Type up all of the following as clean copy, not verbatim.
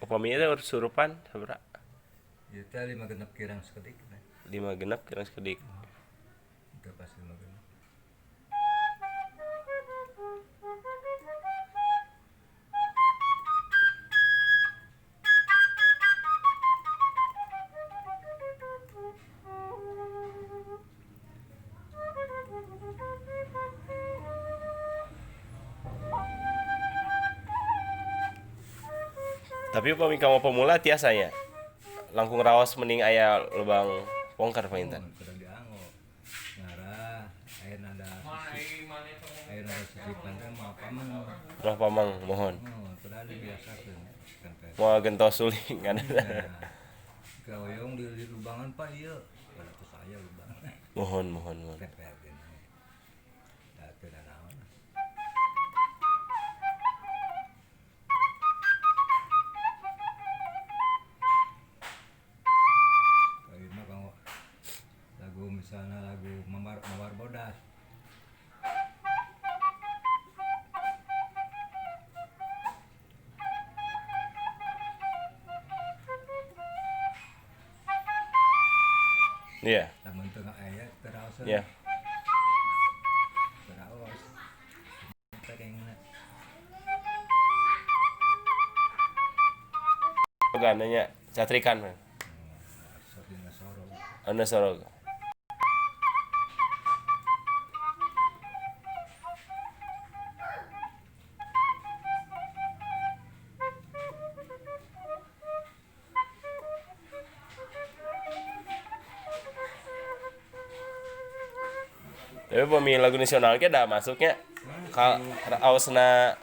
Upami ieu surupan sabaraha? Ieu teh 5 genep kirang sakedik. 5 genep kirang sakedik. Teu pas 5 genep. Tapi upami kamu pemula tiasa nya langkung raos mending aya lubang pongker panginten. Kudu dianggo. Ngarah aya nada sisipan teh moal pameng. Moal pameng mohon. Oh, kudu dibiasakeun. Moal gentos suling kan. Kahoyong di lubangan Pak ieu. Pada tos aya lubang. Mohon mohon mohon. Tempelkeun. Da teu naon. Lagu misalnya lagu Mawar Bodas. Iya. Lamun teu aya teu raos. Iya. Teu raos. Teh kengna. Gananya catrikan man. Anu sorog. Tapi pemilih lagu nasional ge da masuknya ka raosna.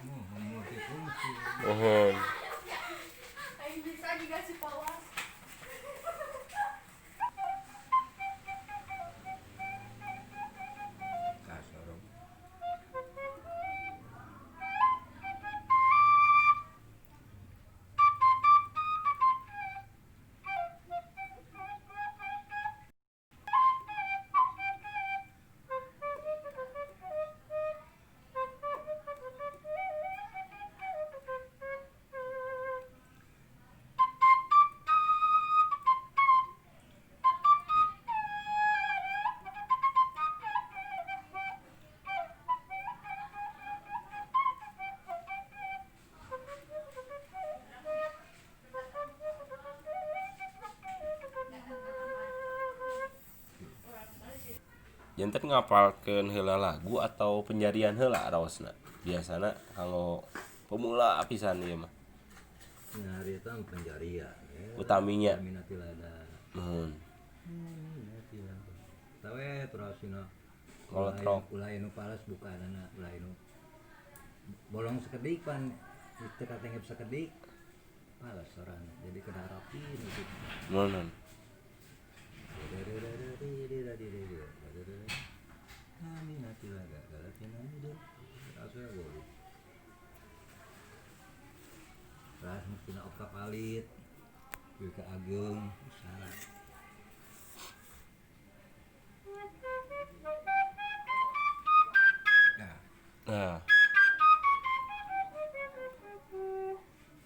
Uhun. Aing bisa juga si Pawas. Janten ngapalkeun heula lagu atau penjarian heula raosna biasana kalau pemula pisan ieu mah. Nyari eta penjarian utaminya. Minati lada. Nuhun. Minati lada. Tawe terasina. Ngolotrok. Ulah anu pales bukanana ulah anu bolong sakedik pan teu katengep sakedik. Pales sorana jadi kedah rapi gitu. Nuhun. Ras mesti oktav alit, ke ageng, usaha. Nah.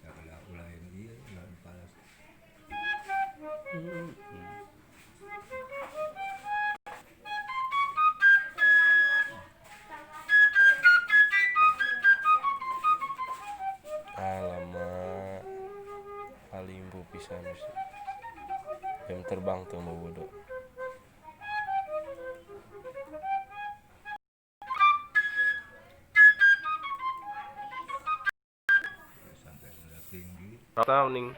Ya ulah ulah ini ulah palas. Alamak, paling pisan jam terbang tuh mau bodoh. Sampai tinggi. Rata ning